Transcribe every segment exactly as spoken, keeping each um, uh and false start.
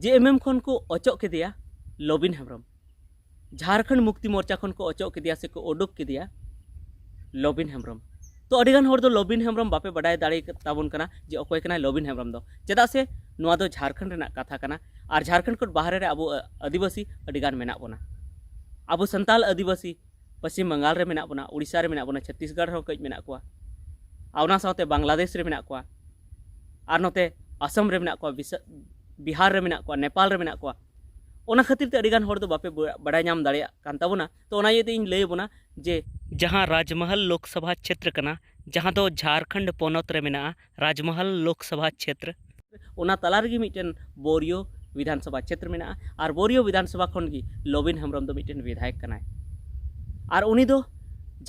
ᱡᱮ ᱮᱢ ᱮᱢ ᱠᱷᱚᱱ ᱠᱚ ᱚᱪᱚᱜ ᱠᱮᱫᱮᱭᱟ ᱞᱚᱵᱤᱱ ᱦᱮᱢᱵᱨᱚᱢ, ᱡᱷᱟᱲᱠᱷᱚᱸᱰ ᱢᱩᱠᱛᱤ ᱢᱳᱨᱪᱟ ᱠᱷᱚᱱ ᱠᱚ ᱚᱪᱚᱜ ᱠᱮᱫᱮᱭᱟ ᱥᱮ ᱠᱚ ᱩᱰᱩᱠ ᱠᱮᱫᱮᱭᱟ ᱞᱚᱵᱤᱱ ᱦᱮᱢᱵᱨᱚᱢ᱾ ᱛᱚ ᱟᱹᱰᱤᱜᱟᱱ ᱦᱚᱲ ᱫᱚ ᱞᱚᱵᱤᱱ ᱦᱮᱢᱵᱨᱚᱢ ᱵᱟᱯᱮ ᱵᱟᱰᱟᱭ ᱫᱟᱲᱮ ᱛᱟᱵᱚᱱ ᱠᱟᱱᱟ ᱡᱮ ᱚᱠᱚᱭ ᱠᱟᱱᱟᱭ ᱞᱚᱵᱤᱱ ᱦᱮᱢᱵᱨᱚᱢ ᱫᱚ, ᱪᱮᱫᱟᱜ ᱥᱮ ᱱᱚᱣᱟ ᱫᱚ ᱡᱷᱟᱲᱠᱷᱚᱸᱰ ᱨᱮᱱᱟᱜ ᱠᱟᱛᱷᱟ ᱠᱟᱱᱟ᱾ ᱟᱨ ᱡᱷᱟᱲᱠᱷᱚᱸᱰ ᱠᱷᱚᱱ ᱵᱟᱦᱨᱮ ᱨᱮ ᱟᱵᱚ ᱟᱹᱫᱤᱵᱟᱹᱥᱤ ᱟᱹᱰᱤᱜᱟᱱ ᱢᱮᱱᱟᱜ ᱵᱚᱱᱟ᱾ ᱟᱵᱚ ᱥᱟᱱᱛᱟᱞ ᱟᱹᱫᱤᱵᱟᱹᱥᱤ ᱯᱚᱥᱪᱤᱢ ᱵᱟᱝᱜᱟᱞ ᱨᱮ ᱢᱮᱱᱟᱜ ᱵᱚᱱᱟ, ᱩᱲᱤᱥᱥᱟ ᱨᱮ ᱢᱮᱱᱟᱜ ᱵᱚᱱᱟ, ᱪᱷᱚᱛᱤᱥᱜᱚᱲ ᱨᱮᱦᱚᱸ ᱠᱟᱹᱡ ᱢᱮᱱᱟᱜ ᱠᱚᱣᱟ, ᱟᱨ ᱚᱱᱟ ᱥᱟᱶᱛᱮ ᱵᱟᱝᱞᱟᱫᱮᱥ ᱨᱮ ᱢᱮᱱᱟᱜ ᱠᱚᱣᱟ, ᱟᱨ ᱱᱚᱛᱮ ᱟᱥᱟᱢ ᱨᱮ ᱢᱮᱱᱟᱜ ᱠᱚᱣᱟ, ᱵᱤᱥᱟ-, ᱵᱤᱦᱟᱨ ᱨᱮ ᱢᱮᱱᱟᱜ ᱠᱚᱣᱟ, ᱱᱮᱯᱟᱞ ᱨᱮ ᱢᱮᱱᱟᱜ ᱠᱚᱣᱟ᱾ ᱚᱱᱟ ᱠᱷᱟᱹᱛᱤᱨ ᱛᱮ ᱟᱹᱰᱤᱜᱟᱱ ᱦᱚᱲ ᱫᱚ ᱵᱟᱯᱮ ᱵᱟ-, ᱵᱟᱰᱟᱭ ᱧᱟᱢ ᱫᱟᱲᱮᱭᱟᱜ ᱠᱟᱱ ᱛᱟᱵᱚᱱᱟ᱾ ᱛᱚ ᱚᱱᱟ ᱤᱭᱟᱹᱛᱮ ᱤᱧ ᱞᱟᱹᱭ ᱟᱵᱚᱱᱟ ᱡᱮ ᱡᱟᱦᱟᱸ ᱨᱟᱡᱽᱢᱚᱦᱚᱞ ᱞᱳᱠᱥᱚᱵᱷᱟ ᱪᱷᱮᱛᱨᱚ ᱠᱟᱱᱟ, ᱡᱟᱦᱟᱸ ᱫᱚ ᱡᱷᱟᱲᱠᱷᱚᱸᱰ ᱯᱚᱱᱚᱛ ᱨᱮ ᱢᱮᱱᱟᱜᱼᱟ, ᱨᱟᱡᱽᱢᱚᱦᱚᱞ ᱞᱳᱠᱥᱚᱵᱷᱟ ᱪᱷᱮᱛᱨᱚ, ᱚᱱᱟ ᱛᱟᱞᱟ ᱨᱮᱜᱮ ᱢᱤᱫᱴᱮᱱ ᱵᱳᱨᱤᱭᱳ ᱵᱤᱫᱷᱟᱱ ᱥᱚᱵᱷᱟ ᱪᱷᱮᱛᱨᱚ ᱢᱮᱱᱟᱜᱼᱟ᱾ ᱟᱨ ᱵᱳᱨᱤᱭᱳ ᱵᱤᱫᱷᱟᱱ ᱥᱚᱵᱷᱟ ᱠᱷᱚᱱ ᱜᱮ ᱞᱚᱵᱤᱱ ᱦᱮᱢᱵᱨᱚᱢ ᱫᱚ ᱢᱤᱫᱴᱮᱱ ᱵᱤᱫᱷᱟᱭᱚᱠ ᱠᱟᱱᱟᱭ᱾ ᱟᱨ ᱩᱱᱤ ᱫᱚ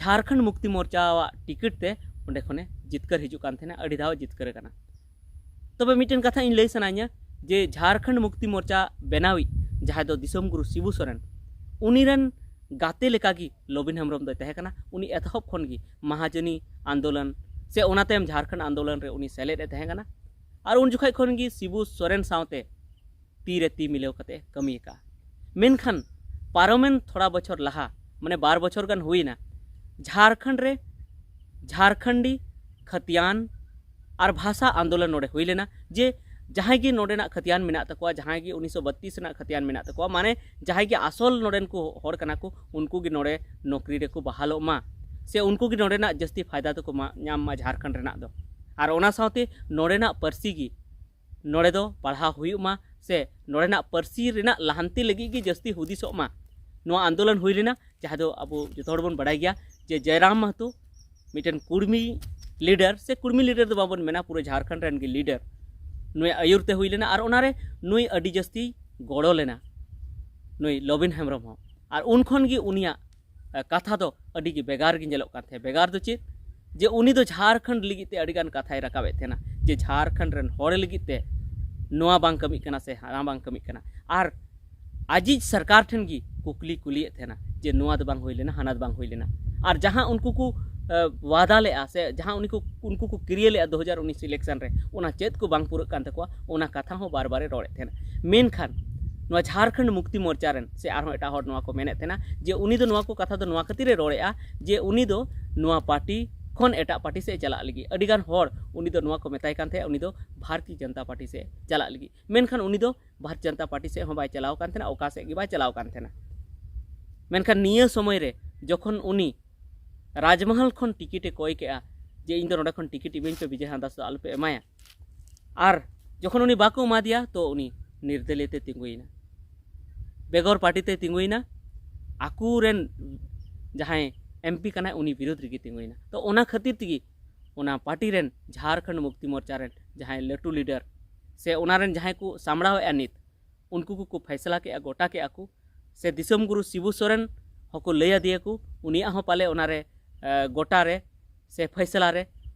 ᱡᱷᱟᱲᱠᱷᱚᱸᱰ ᱢᱩᱠᱛᱤ ᱢᱳᱨᱪᱟᱣᱟᱜ ᱴᱤᱠᱤᱴ ᱛᱮ ᱚᱸᱰᱮ ᱠᱷᱚᱱᱮ ᱡᱤᱛᱠᱟᱹᱨ ᱦᱤᱡᱩᱜ ᱠᱟᱱ ᱛᱟᱦᱮᱱᱟ, ᱟᱹᱰᱤ ᱫᱷᱟᱣ ᱮ ᱡᱤᱛᱠᱟᱹᱨ ᱟᱠᱟᱱᱟ᱾ ᱛᱚᱵᱮ ᱢᱤᱫᱴᱮᱱ ᱠᱟᱛᱷᱟ ᱤᱧ ᱞᱟᱹᱭ ᱥᱟᱱᱟᱧᱟ ᱡᱮ ᱡᱷᱟᱲᱠᱷᱚᱸᱰ ᱢᱩᱠᱛᱤ ᱢᱳᱨᱪᱟ ᱵᱮᱱᱟᱣᱤᱡ ᱡᱟᱦᱟᱸᱭ ᱫᱚ ᱫᱤᱥᱚᱢ ᱜᱩᱨᱩ ᱥᱤᱵᱩ ᱥᱚᱨᱮᱱ, ᱩᱱᱤ ᱨᱮᱱ ᱜᱟᱛᱮ ᱞᱮᱠᱟᱜᱮ ᱞᱚᱵᱤᱱ ᱦᱮᱢᱵᱨᱚᱢ ᱫᱚᱭ ᱛᱟᱦᱮᱸ ᱠᱟᱱᱟ᱾ ᱩᱱᱤ ᱮᱛᱚᱦᱚᱵ ᱠᱷᱚᱱ ᱜᱮ ᱢᱟᱦᱟᱡᱚᱱᱤ ᱟᱱᱫᱳᱞᱚᱱ ᱥᱮ ᱚᱱᱟ ᱛᱟᱭᱚᱢ ᱡᱷᱟᱲᱠᱷᱚᱸᱰ ᱟᱱᱫᱳᱞᱚᱱ ᱨᱮ ᱩᱱᱤ ᱥᱮᱞᱮᱫ ᱮ ᱛᱟᱦᱮᱸ ᱠᱟᱱᱟ᱾ ᱟᱨ ᱩᱱ ᱡᱚᱠᱷᱚᱱ ᱠᱷᱚᱱ ᱜᱮ ᱥᱤᱵᱩ ᱥᱚᱨᱮᱱ ᱥᱟᱶᱛᱮ ᱛᱤ ᱨᱮ ᱛᱤ ᱢᱤᱞᱟᱹᱣ ᱠᱟᱛᱮ ᱮ ᱠᱟᱹᱢᱤ ᱟᱠᱟᱫᱼᱟ᱾ ᱢᱮᱱᱠᱷᱟᱱ ᱯᱟᱨᱚᱢᱮᱱ ᱛᱷᱚᱲᱟ ᱵᱚᱪᱷᱚᱨ ᱞᱟᱦᱟ, ᱢᱟᱱᱮ ᱵᱟᱨ ᱵᱚᱪᱷᱚᱨ ᱜᱟᱱ ᱦᱩᱭᱱᱟ, ᱡᱷᱟᱲᱠᱷᱚᱸᱰ ᱨᱮ ᱡᱷᱟᱲᱠᱷᱚᱸᱰᱤ ᱠᱷᱟᱹᱛᱤᱭᱟᱱ ᱟᱨ ᱵᱷᱟᱥᱟ ᱟᱱᱫᱳᱞᱚᱱ ᱱᱚᱰᱮ ᱦᱩᱭ ᱞᱮᱱᱟ᱾ ᱡᱮ ᱡᱟᱦᱟᱸᱭ ᱜᱮ ᱱᱚᱰᱮᱱᱟᱜ ᱠᱷᱟᱹᱛᱤᱭᱟᱱ ᱢᱮᱱᱟᱜ ᱛᱟᱠᱚᱣᱟ, ᱡᱟᱦᱟᱸᱭ ᱜᱮ ᱩᱱᱤᱥᱥᱚ ᱵᱟᱛᱤᱥ ᱨᱮᱱᱟᱜ ᱠᱷᱟᱹᱛᱤᱭᱟᱱ ᱢᱮᱱᱟᱜ ᱛᱟᱠᱚᱣᱟ, ᱢᱟᱱᱮ ᱡᱟᱦᱟᱸᱭ ᱜᱮ ᱟᱥᱚᱞ ᱱᱚᱰᱮᱱ ᱠᱚ ᱦᱚᱲ ᱠᱟᱱᱟ ᱠᱚ, ᱩᱱᱠᱩ ᱜᱮ ᱱᱚᱰᱮ ᱱᱚᱠᱨᱤ ᱨᱮᱠᱚ ᱵᱟᱦᱟᱞᱚᱜ ᱢᱟ, ᱥᱮ ᱩᱱᱠᱩ ᱜᱮ ᱱᱚᱰᱮᱱᱟᱜ ᱡᱟᱹᱥᱛᱤ ᱯᱷᱟᱭᱫᱟ ᱫᱚᱠᱚ ᱢᱟ-, ᱧᱟᱢ ᱢᱟ ᱡᱷᱟᱲᱠᱷᱚᱸᱰ ᱨᱮᱱᱟᱜ ᱫᱚ᱾ ᱟᱨ ᱚᱱᱟ ᱥᱟᱶᱛᱮ ᱱᱚᱰᱮᱱᱟᱜ ᱯᱟᱹᱨᱥᱤ ᱜᱮ ᱱᱚᱰᱮ ᱫᱚ ᱯᱟᱲᱦᱟᱣ ᱦᱩᱭᱩᱜ ᱢᱟ, ᱥᱮ ᱱᱚᱰᱮᱱᱟᱜ ᱯᱟᱹᱨᱥᱤ ᱨᱮᱱᱟᱜ ᱞᱟᱦᱟᱱᱛᱤ ᱞᱟᱹᱜᱤᱫ ᱜᱮ ᱡᱟᱹᱥᱛᱤ ᱦᱩᱫᱤᱥᱚᱜ ᱢᱟ᱾ ᱱᱚᱣᱟ ᱟᱱᱫᱳᱞᱚᱱ ᱦᱩᱭ ᱞᱮᱱᱟ, ᱡᱟᱦᱟᱸ ᱫᱚ ᱟᱵᱚ ᱡᱚᱛᱚ ᱦᱚᱲ ᱵᱚᱱ ᱵᱟᱲᱟᱭ ᱜᱮᱭᱟ ᱡᱮ ᱡᱚᱭᱨᱟᱢ ᱢᱟᱦᱟᱛᱚ ᱢᱤᱫᱴᱮᱱ ᱠᱩᱲᱢᱤ ᱞᱤᱰᱟᱨ, ᱥᱮ ᱠᱩᱲᱢᱤ ᱞᱤᱰᱟᱨ ᱫᱚ ᱵᱟᱵᱚᱱ ᱢᱮᱱᱟ, ᱯᱩᱨᱟᱹ ᱡᱷᱟᱲᱠᱷᱚᱸᱰ ᱨᱮᱱ ᱜᱮ ᱞᱤᱰᱟᱨ, ᱱᱩᱭ ᱟᱹᱭᱩᱨ ᱛᱮ ᱦᱩᱭ ᱞᱮᱱᱟ᱾ ᱟᱨ ᱚᱱᱟᱨᱮ ᱱᱩᱭ ᱟᱹᱰᱤ ᱡᱟᱹᱥᱛᱤ ᱜᱚᱲᱚ ᱞᱮᱱᱟ, ᱱᱩᱭ ᱞᱚᱵᱤᱱ ᱦᱮᱢᱵᱨᱚᱢ ᱦᱚᱸ᱾ ᱟᱨ ᱩᱱ ᱠᱷᱚᱱ ᱜᱮ ᱩᱱᱤᱭᱟᱜ ᱮ, ᱠᱟᱛᱷᱟ ᱫᱚ ᱟᱹᱰᱤ ᱜᱮ ᱵᱷᱮᱜᱟᱨ ᱜᱮ ᱧᱮᱞᱚᱜ ᱠᱟᱱ ᱛᱟᱦᱮᱸᱫ᱾ ᱵᱷᱮᱜᱟᱨ ᱫᱚ ᱪᱮᱫ? ᱡᱮ ᱩᱱᱤ ᱫᱚ ᱡᱷᱟᱲᱠᱷᱚᱸᱰ ᱞᱟᱹᱜᱤᱫ ᱛᱮ ᱟᱹᱰᱤᱜᱟᱱ ᱠᱟᱛᱷᱟᱭ ᱨᱟᱠᱟᱵᱮᱫ ᱛᱟᱦᱮᱱᱟ, ᱡᱮ ᱡᱷᱟᱲᱠᱷᱚᱸᱰ ᱨᱮᱱ ᱦᱚᱲ ᱞᱟᱹᱜᱤᱫ ᱛᱮ ᱱᱚᱣᱟ ᱵᱟᱝ ᱠᱟᱹᱢᱤᱜ ᱠᱟᱱᱟ ᱥᱮ ᱦᱟᱱᱟ ᱵᱟᱝ ᱠᱟᱹᱢᱤᱜ ᱠᱟᱱᱟ᱾ ᱟᱨ ᱟᱡᱤᱡ ᱥᱚᱨᱠᱟᱨ ᱴᱷᱮᱱ ᱜᱮ ᱠᱩᱠᱞᱤ ᱠᱩᱞᱤᱭᱮᱫ ᱛᱟᱦᱮᱱᱟ ᱡᱮ ᱱᱚᱣᱟ ᱫᱚ ᱵᱟᱝ ᱦᱩᱭ ᱞᱮᱱᱟ, ᱦᱟᱱᱟ ᱫᱚ ᱵᱟᱝ ᱦᱩᱭ ᱞᱮᱱᱟ᱾ ᱟᱨ ᱡᱟᱦᱟᱸ ᱩᱱᱠᱩ ᱠᱚ ᱮ, ᱣᱟᱫᱟ ᱞᱮᱫᱼᱟ ᱥᱮ ᱡᱟᱦᱟᱸ ᱩᱱᱤ ᱠᱚ, ᱩᱱᱠᱩ ᱠᱚ ᱠᱤᱨᱤᱭᱟᱹ ᱞᱮᱫᱼᱟ ᱫᱩ ᱦᱟᱡᱟᱨ ᱩᱱᱤᱥ election ᱨᱮ, ᱚᱱᱟ ᱪᱮᱫ ᱠᱚ ᱵᱟᱝ ᱯᱩᱨᱟᱹᱜ ᱠᱟᱱ ᱛᱟᱠᱚᱣᱟ, ᱚᱱᱟ ᱠᱟᱛᱷᱟ ᱦᱚᱸ ᱵᱟᱨ ᱵᱟᱨᱮ ᱨᱚᱲᱮᱫ ᱛᱟᱦᱮᱱᱟ᱾ ᱢᱮᱱᱠᱷᱟᱱ ᱱᱚᱣᱟ ᱡᱷᱟᱲᱠᱷᱚᱸᱰ ᱢᱩᱠᱛᱤ ᱢᱳᱨᱪᱟ ᱨᱮᱱ ᱥᱮ ᱟᱨᱦᱚᱸ ᱮᱴᱟᱜ ᱦᱚᱲ ᱱᱚᱣᱟ ᱠᱚ ᱢᱮᱱᱮᱫ ᱛᱟᱦᱮᱱᱟ ᱡᱮ ᱩᱱᱤ ᱫᱚ ᱱᱚᱣᱟ ᱠᱚ ᱠᱟᱛᱷᱟ ᱫᱚ ᱱᱚᱣᱟ ᱠᱷᱟᱹᱛᱤᱨ ᱮ ᱨᱚᱲᱮᱫᱼᱟ ᱡᱮ ᱩᱱᱤ ᱫᱚ ᱱᱚᱣᱟ ᱯᱟᱨᱴᱤ ᱠᱷᱚᱱ ᱮᱴᱟᱜ ᱯᱟᱨᱴᱤ ᱥᱮᱫ ᱮ ᱪᱟᱞᱟᱜ ᱞᱟᱹᱜᱤᱫ᱾ ᱟᱹᱰᱤᱜᱟᱱ ᱦᱚᱲ ᱩᱱᱤ ᱫᱚ ᱱᱚᱣᱟ ᱠᱚ ᱢᱮᱛᱟᱭ ᱠᱟᱱ ᱛᱟᱦᱮᱸᱫ ᱩᱱᱤ ᱫᱚ ᱵᱷᱟᱨᱚᱛᱤᱭᱚ ᱡᱚᱱᱚᱛᱟ ᱯᱟᱨᱴᱤ ᱥᱮᱫ ᱪᱟᱞᱟᱜ ᱞᱟᱹᱜᱤᱫ᱾ ᱢᱮᱱᱠᱷᱟᱱ ᱩᱱᱤ ᱫᱚ ᱵᱷᱟᱨᱚᱛᱤᱭᱚ ᱡᱚᱱᱚᱛᱟ ᱯᱟᱨᱴᱤ ᱥᱮᱫ ᱦᱚᱸ ᱵᱟᱭ ᱪᱟᱞᱟᱣ ᱠᱟᱱ ᱛᱟᱦᱮᱱᱟ, ᱚᱠᱟ ᱥᱮᱫ ᱜᱮ ᱵᱟᱭ ᱪᱟᱞᱟᱣ ᱠᱟᱱ ᱛᱟᱦᱮᱱᱟ᱾ ᱢᱮᱱᱠᱷᱟᱱ ᱱᱤᱭᱟᱹ ᱥᱚᱢᱚᱭ ᱨᱮ ᱡᱚᱠᱷᱚᱱ ᱩᱱᱤ ᱨᱟᱡᱽᱢᱚᱦᱚᱞ ᱠᱷᱚᱱ ᱴᱤᱠᱤᱴ ᱮ ᱠᱚᱭ ᱠᱮᱜᱼᱟ ᱡᱮ ᱤᱧ ᱫᱚ ᱱᱚᱰᱮ ᱠᱷᱚᱱ ᱴᱤᱠᱤᱴ ᱤᱢᱟᱹᱧ ᱯᱮ, ᱵᱤᱡᱚᱭ ᱦᱟᱸᱥᱫᱟ ᱫᱚ ᱟᱞᱚᱯᱮ ᱮᱢᱟᱭᱟ, ᱟᱨ ᱡᱚᱠᱷᱚᱱ ᱩᱱᱤ ᱵᱟᱠᱚ ᱮᱢᱟᱫᱮᱭᱟ ᱛᱚ ᱩᱱᱤ ᱱᱤᱨᱫᱟᱹᱞᱤᱭᱟᱹ ᱛᱮ ᱛᱤᱸᱜᱩᱭᱮᱱᱟ, ᱵᱮᱜᱚᱨ ᱯᱟᱨᱴᱤ ᱛᱮ ᱛᱤᱸᱜᱩᱭᱮᱱᱟ, ᱟᱠᱚᱨᱮᱱ ᱡᱟᱦᱟᱸᱭ ᱮᱢᱯᱤ ᱠᱟᱱᱟᱭ ᱩᱱᱤ ᱵᱤᱨᱩᱫᱷ ᱨᱮᱜᱮ ᱛᱤᱸᱜᱩᱭᱮᱱᱟ᱾ ᱛᱚ ᱚᱱᱟ ᱠᱷᱟᱹᱛᱤᱨ ᱛᱮᱜᱮ ᱚᱱᱟ ᱯᱟᱨᱴᱤ ᱨᱮᱱ ᱡᱷᱟᱲᱠᱷᱚᱸᱰ ᱢᱩᱠᱛᱤ ᱢᱳᱨᱪᱟ ᱨᱮᱱ ᱡᱟᱦᱟᱸᱭ ᱞᱟᱹᱴᱩ ᱞᱤᱰᱟᱨ ᱥᱮ ᱚᱱᱟ ᱨᱮᱱ ᱡᱟᱦᱟᱸᱭ ᱠᱚ ᱥᱟᱢᱵᱲᱟᱣᱮᱫᱼᱟ ᱱᱤᱛ, ᱩᱱᱠᱩ ᱠᱚᱠᱚ ᱯᱷᱟᱭᱥᱟᱞᱟ ᱠᱮᱜᱼᱟ, ᱜᱚᱴᱟ ᱠᱮᱜᱼᱟ ᱠᱚ, ᱥᱮ ᱫᱤᱥᱚᱢ ᱜᱩᱨᱩ ᱥᱤᱵᱩ ᱥᱚᱨᱮᱱ ᱦᱚᱸᱠᱚ ᱞᱟᱹᱭ ᱟᱫᱮᱭᱟ ᱠᱚ, ᱩᱱᱤᱭᱟᱜ ᱦᱚᱸ ᱯᱟᱞᱮ ᱚᱱᱟᱨᱮ, ᱮ, ᱜᱚᱴᱟ ᱨᱮ ᱥᱮ ᱯᱷᱟᱭᱥᱟᱞᱟ ᱨᱮ,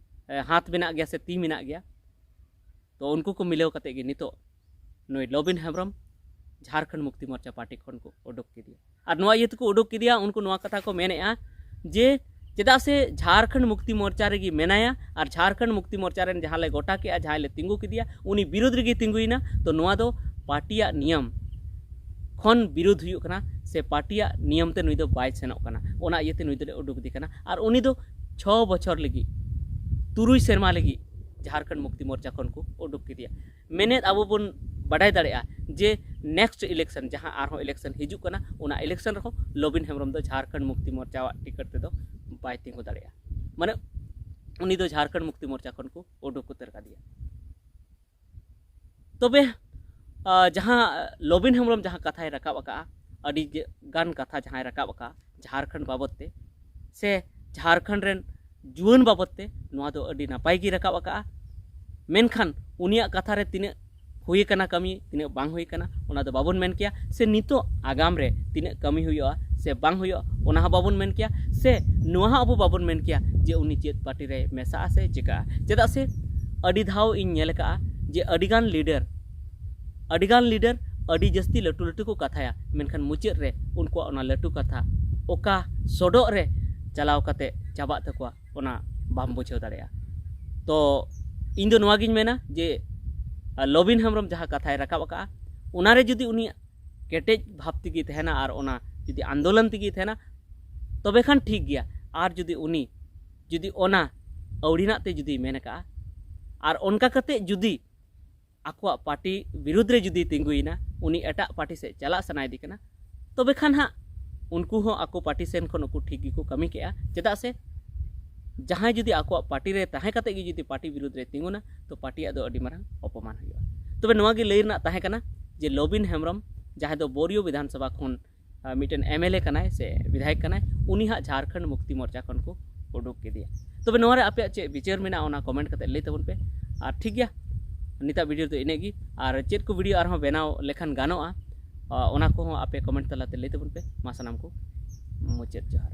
ᱮ, ᱦᱟᱛ ᱢᱮᱱᱟᱜ ᱜᱮᱭᱟ ᱥᱮ ᱛᱤ ᱢᱮᱱᱟᱜ ᱜᱮᱭᱟ᱾ ᱛᱚ ᱩᱱᱠᱩ ᱠᱚ ᱢᱤᱞᱟᱹᱣ ᱠᱟᱛᱮ ᱜᱮ ᱱᱤᱛᱚᱜ ᱱᱩᱭ ᱞᱚᱵᱤᱱ ᱦᱮᱢᱵᱨᱚᱢ ᱡᱷᱟᱲᱠᱷᱚᱸᱰ ᱢᱩᱠᱛᱤ ᱢᱳᱨᱪᱟ ᱯᱟᱨᱴᱤ ᱠᱷᱚᱱ ᱠᱚ ᱩᱰᱩᱠ ᱠᱮᱫᱮᱭᱟ᱾ ᱟᱨ ᱱᱚᱣᱟ ᱤᱭᱟᱹ ᱛᱮᱠᱚ ᱩᱰᱩᱠ ᱠᱮᱫᱮᱭᱟ, ᱩᱱᱠᱩ ᱱᱚᱣᱟ ᱠᱟᱛᱷᱟ ᱠᱚ ᱢᱮᱱᱮᱫᱼᱟ ᱡᱮ ᱪᱮᱫᱟᱜ ᱥᱮ ᱡᱷᱟᱲᱠᱷᱚᱸᱰ ᱢᱩᱠᱛᱤ ᱢᱳᱨᱪᱟ ᱨᱮᱜᱮ ᱢᱮᱱᱟᱭᱟ ᱟᱨ ᱡᱷᱟᱲᱠᱷᱚᱸᱰ ᱢᱩᱠᱛᱤ ᱢᱳᱨᱪᱟ ᱨᱮᱱ ᱡᱟᱦᱟᱸ ᱞᱮ ᱜᱚᱴᱟ ᱠᱮᱜᱼᱟ, ᱡᱟᱦᱟᱸᱭ ᱞᱮ ᱛᱤᱸᱜᱩ ᱠᱮᱫᱮᱭᱟ, ᱩᱱᱤ ᱵᱤᱨᱩᱫᱷ ᱨᱮᱜᱮ ᱛᱤᱸᱜᱩᱭᱮᱱᱟ᱾ ᱛᱚ ᱱᱚᱣᱟ ᱫᱚ ᱯᱟᱨᱴᱤᱭᱟᱜ ᱱᱤᱭᱚᱢ ᱠᱷᱚᱱ ᱵᱤᱨᱩᱫᱷ ᱦᱩᱭᱩᱜ ᱠᱟᱱᱟ ᱥᱮ ᱯᱟᱨᱴᱤᱭᱟᱜ ᱱᱤᱭᱚᱢ ᱛᱮ ᱱᱩᱭ ᱫᱚ ᱵᱟᱭ ᱥᱮᱱᱚᱜ ᱠᱟᱱᱟ, ᱚᱱᱟ ᱤᱭᱟᱹᱛᱮ ᱱᱩᱭ ᱫᱚᱞᱮ ᱩᱰᱩᱠ ᱮᱫᱮ ᱠᱟᱱᱟ᱾ ᱟᱨ ᱩᱱᱤ ᱫᱚ ᱪᱷᱚ ᱵᱚᱪᱷᱚᱨ ᱞᱟᱹᱜᱤᱫ, ᱛᱩᱨᱩᱭ ᱥᱮᱨᱢᱟ ᱞᱟᱹᱜᱤᱫ ᱡᱷᱟᱲᱠᱷᱚᱸᱰ ᱢᱩᱠᱛᱤ ᱢᱳᱨᱪᱟ ᱠᱷᱚᱱ ᱠᱚ ᱩᱰᱩᱠ ᱠᱮᱫᱮᱭᱟ᱾ ᱢᱮᱱᱮᱫ ᱟᱵᱚ ᱵᱚᱱ ᱵᱟᱰᱟᱭ ᱫᱟᱲᱮᱭᱟᱜᱼᱟ ᱡᱮ next election, ᱡᱟᱦᱟᱸ ᱟᱨᱦᱚᱸ election ᱦᱤᱡᱩᱜ ᱠᱟᱱᱟ, ᱚᱱᱟ election ᱨᱮᱦᱚᱸ ᱞᱚᱵᱤᱱ ᱦᱮᱢᱵᱨᱚᱢ ᱫᱚ ᱡᱷᱟᱲᱠᱷᱚᱸᱰ ᱢᱩᱠᱛᱤ ᱢᱳᱨᱪᱟᱣᱟᱜ ᱴᱤᱠᱤᱴ ᱛᱮᱫᱚ ᱵᱟᱭ ᱛᱤᱸᱜᱩ ᱫᱟᱲᱮᱭᱟᱜᱼᱟ᱾ ᱢᱟᱱᱮ ᱩᱱᱤ ᱫᱚ ᱡᱷᱟᱲᱠᱷᱚᱸᱰ ᱢᱩᱠᱛᱤ ᱢᱳᱨᱪᱟ ᱠᱷᱚᱱ ᱠᱚ ᱩᱰᱩᱠ ᱩᱛᱟᱹᱨ ᱠᱟᱫᱮᱭᱟ᱾ ᱛᱚᱵᱮ, ᱟ, ᱡᱟᱦᱟᱸ ᱞᱚᱵᱤᱱ ᱦᱮᱢᱵᱨᱚᱢ ᱡᱟᱦᱟᱸ ᱠᱟᱛᱷᱟᱭ ᱨᱟᱠᱟᱵ ᱟᱠᱟᱫᱼᱟ, ᱟᱹᱰᱤ ᱜᱮ ᱜᱟᱱ ᱠᱟᱛᱷᱟ ᱡᱟᱦᱟᱸᱭ ᱨᱟᱠᱟᱵ ᱟᱠᱟᱫᱼᱟ ᱡᱷᱟᱲᱠᱷᱚᱸᱰ ᱵᱟᱵᱚᱫ ᱛᱮ, ᱥᱮ ᱡᱷᱟᱲᱠᱷᱚᱸᱰ ᱨᱮᱱ ᱡᱩᱣᱟᱹᱱ ᱵᱟᱵᱚᱫ ᱛᱮ, ᱱᱚᱣᱟ ᱫᱚ ᱟᱹᱰᱤ ᱱᱟᱯᱟᱭ ᱜᱮ ᱨᱟᱠᱟᱵ ᱟᱠᱟᱫᱼᱟ᱾ ᱢᱮᱱᱠᱷᱟᱱ ᱩᱱᱤᱭᱟᱜ ᱠᱟᱛᱷᱟ ᱨᱮ ᱛᱤᱱᱟᱹᱜ ᱦᱩᱭ ᱟᱠᱟᱱᱟ ᱠᱟᱹᱢᱤ, ᱛᱤᱱᱟᱹᱜ ᱵᱟᱝ ᱦᱩᱭ ᱟᱠᱟᱱᱟ, ᱚᱱᱟ ᱫᱚ ᱵᱟᱵᱚᱱ ᱢᱮᱱ ᱠᱮᱭᱟ᱾ ᱥᱮ ᱱᱤᱛᱚᱜ ᱟᱜᱟᱢ ᱨᱮ ᱛᱤᱱᱟᱹᱜ ᱠᱟᱹᱢᱤ ᱦᱩᱭᱩᱜᱼᱟ ᱥᱮ ᱵᱟᱝ ᱦᱩᱭᱩᱜᱼᱟ, ᱚᱱᱟ ᱦᱚᱸ ᱵᱟᱵᱚᱱ ᱢᱮᱱ ᱠᱮᱭᱟ᱾ ᱥᱮ ᱱᱚᱣᱟ ᱦᱚᱸ ᱟᱵᱚ ᱵᱟᱵᱚᱱ ᱢᱮᱱ ᱠᱮᱭᱟ ᱡᱮ ᱩᱱᱤ ᱪᱮᱫ ᱯᱟᱨᱴᱤ ᱨᱮ ᱢᱮᱥᱟᱜᱼᱟ ᱥᱮ ᱪᱤᱠᱟᱹᱜᱼᱟ᱾ ᱪᱮᱫᱟᱜ ᱥᱮ ᱟᱹᱰᱤ ᱫᱷᱟᱣ ᱤᱧ ᱧᱮᱞ ᱟᱠᱟᱫᱼᱟ ᱡᱮ ᱟᱹᱰᱤᱜᱟᱱ ᱞᱤᱰᱟᱨ, ᱟᱹᱰᱤᱜᱟᱱ ᱞᱤᱰᱟᱨ ᱟᱹᱰᱤ ᱡᱟᱹᱥᱛᱤ ᱞᱟᱹᱴᱩ ᱞᱟᱹᱴᱩ ᱠᱚ ᱠᱟᱛᱷᱟᱭᱟ, ᱢᱮᱱᱠᱷᱟᱱ ᱢᱩᱪᱟᱹᱫ ᱨᱮ ᱩᱱᱠᱩᱣᱟᱜ ᱚᱱᱟ ᱞᱟᱹᱴᱩ ᱠᱟᱛᱷᱟ ᱚᱠᱟ ᱥᱚᱰᱚᱜ ᱨᱮ ᱪᱟᱞᱟᱣ ᱠᱟᱛᱮ ᱪᱟᱵᱟᱜ ᱛᱟᱠᱚᱣᱟ, ᱚᱱᱟ ᱵᱟᱢ ᱵᱩᱡᱷᱟᱹᱣ ᱫᱟᱲᱮᱭᱟᱜᱼᱟ᱾ ᱛᱚ ᱤᱧ ᱫᱚ ᱱᱚᱣᱟ ᱜᱤᱧ ᱢᱮᱱᱟ ᱡᱮ ᱞᱚᱵᱤᱱ ᱦᱮᱢᱵᱨᱚᱢ ᱡᱟᱦᱟᱸ ᱠᱟᱛᱷᱟᱭ ᱨᱟᱠᱟᱵ ᱟᱠᱟᱫᱼᱟ, ᱚᱱᱟᱨᱮ ᱡᱩᱫᱤ ᱩᱱᱤ ᱠᱮᱴᱮᱡ ᱵᱷᱟᱵᱽ ᱛᱮᱜᱮ ᱛᱟᱦᱮᱱᱟ ᱟᱨ ᱚᱱᱟ ᱡᱩᱫᱤ ᱟᱱᱫᱳᱞᱚᱱ ᱛᱮᱜᱮ ᱛᱟᱦᱮᱱᱟ, ᱛᱚᱵᱮ ᱠᱷᱟᱱ ᱴᱷᱤᱠ ᱜᱮᱭᱟ᱾ ᱟᱨ ᱡᱩᱫᱤ ᱩᱱᱤ ᱡᱩᱫᱤ ᱚᱱᱟ ᱟᱹᱣᱲᱤᱱᱟᱜ ᱛᱮ ᱡᱩᱫᱤ ᱢᱮᱱ ᱟᱠᱟᱫᱼᱟ ᱟᱨ ᱚᱱᱠᱟ ᱠᱟᱛᱮ ᱡᱩᱫᱤ ᱟᱠᱚᱣᱟᱜ ᱯᱟᱨᱴᱤ ᱵᱤᱨᱩᱫᱽ ᱨᱮ ᱡᱩᱫᱤ ᱛᱤᱸᱜᱩᱭᱮᱱᱟ, ᱩᱱᱤ ᱮᱴᱟᱜ ᱯᱟᱨᱴᱤ ᱥᱮᱫ ᱪᱟᱞᱟᱜ ᱥᱟᱱᱟᱭᱮᱫᱮ ᱠᱟᱱᱟ, ᱛᱚᱵᱮ ᱠᱷᱟᱱ ᱦᱟᱸᱜ ᱩᱱᱠᱩ ᱦᱚᱸ ᱟᱠᱚ ᱯᱟᱨᱴᱤ ᱥᱮᱱ ᱠᱷᱚᱱ ᱩᱱᱠᱩ ᱴᱷᱤᱠ ᱜᱮᱠᱚ ᱠᱟᱹᱢᱤ ᱠᱮᱜᱼᱟ᱾ ᱪᱮᱫᱟᱜ ᱥᱮ ᱡᱟᱦᱟᱸᱭ ᱡᱩᱫᱤ ᱟᱠᱚᱣᱟᱜ ᱯᱟᱨᱴᱤ ᱨᱮ ᱛᱟᱦᱮᱸ ᱠᱟᱛᱮ ᱜᱮ ᱡᱩᱫᱤ ᱯᱟᱨᱴᱤ ᱵᱤᱨᱩᱫᱽ ᱨᱮ ᱛᱤᱸᱜᱩᱱᱟ, ᱛᱚ ᱯᱟᱨᱴᱤᱭᱟᱜ ᱫᱚ ᱟᱹᱰᱤ ᱢᱟᱨᱟᱝ ᱚᱯᱚᱢᱟᱱ ᱦᱩᱭᱩᱜᱼᱟ᱾ ᱛᱚᱵᱮ ᱱᱚᱣᱟ ᱜᱮ ᱞᱟᱹᱭ ᱨᱮᱱᱟᱜ ᱛᱟᱦᱮᱸ ᱠᱟᱱᱟ ᱡᱮ ᱞᱚᱵᱤᱱ ᱦᱮᱢᱵᱨᱚᱢ ᱡᱟᱦᱟᱸᱭ ᱫᱚ ᱵᱳᱨᱤᱭᱳ ᱵᱤᱫᱷᱟᱱ ᱥᱚᱵᱷᱟ ᱠᱷᱚᱱ ᱟᱨ ᱢᱤᱫᱴᱮᱱ ᱮᱢ ᱮᱞ ᱮ ᱠᱟᱱᱟᱭ ᱥᱮ ᱵᱤᱫᱷᱟᱭᱚᱠ ᱠᱟᱱᱟᱭ, ᱩᱱᱤ ᱦᱟᱸᱜ ᱡᱷᱟᱲᱠᱷᱚᱸᱰ ᱢᱩᱠᱛᱤ ᱢᱳᱨᱪᱟ ᱠᱷᱚᱱ ᱠᱚ ᱩᱰᱩᱠ ᱠᱮᱫᱮᱭᱟ᱾ ᱛᱚᱵᱮ ᱱᱚᱣᱟ ᱨᱮ ᱟᱯᱮᱭᱟᱜ ᱪᱮᱫ ᱵᱤᱪᱟᱹᱨ ᱢᱮᱱᱟᱜᱼᱟ, ᱚᱱᱟ ᱠᱚᱢᱮᱱᱴ ᱠᱟᱛᱮ ᱞᱟᱹᱭ ᱛᱟᱵᱚᱱ ᱯᱮ᱾ ᱟᱨ ᱴᱷᱤᱠ ᱜᱮᱭᱟ, ᱱᱤᱛᱟᱜ ᱵᱷᱤᱰᱤᱭᱳ ᱫᱚ ᱤᱱᱟᱹᱜ ᱜᱮ᱾ ᱟᱨ ᱪᱮᱫ ᱠᱚ ᱵᱷᱤᱰᱤᱭᱳ ᱟᱨᱦᱚᱸ ᱵᱮᱱᱟᱣ ᱞᱮᱠᱷᱟᱱ ᱜᱟᱱᱚᱜᱼᱟ, ᱚᱱᱟ ᱠᱚᱦᱚᱸ ᱟᱯᱮ ᱠᱚᱢᱮᱱᱴ ᱛᱟᱞᱟᱛᱮ ᱞᱟᱹᱭ ᱛᱟᱵᱚᱱ ᱯᱮ᱾ ᱢᱟ ᱥᱟᱱᱟᱢ ᱠᱚ ᱢᱩᱪᱟᱹᱫ ᱡᱚᱦᱟᱨ᱾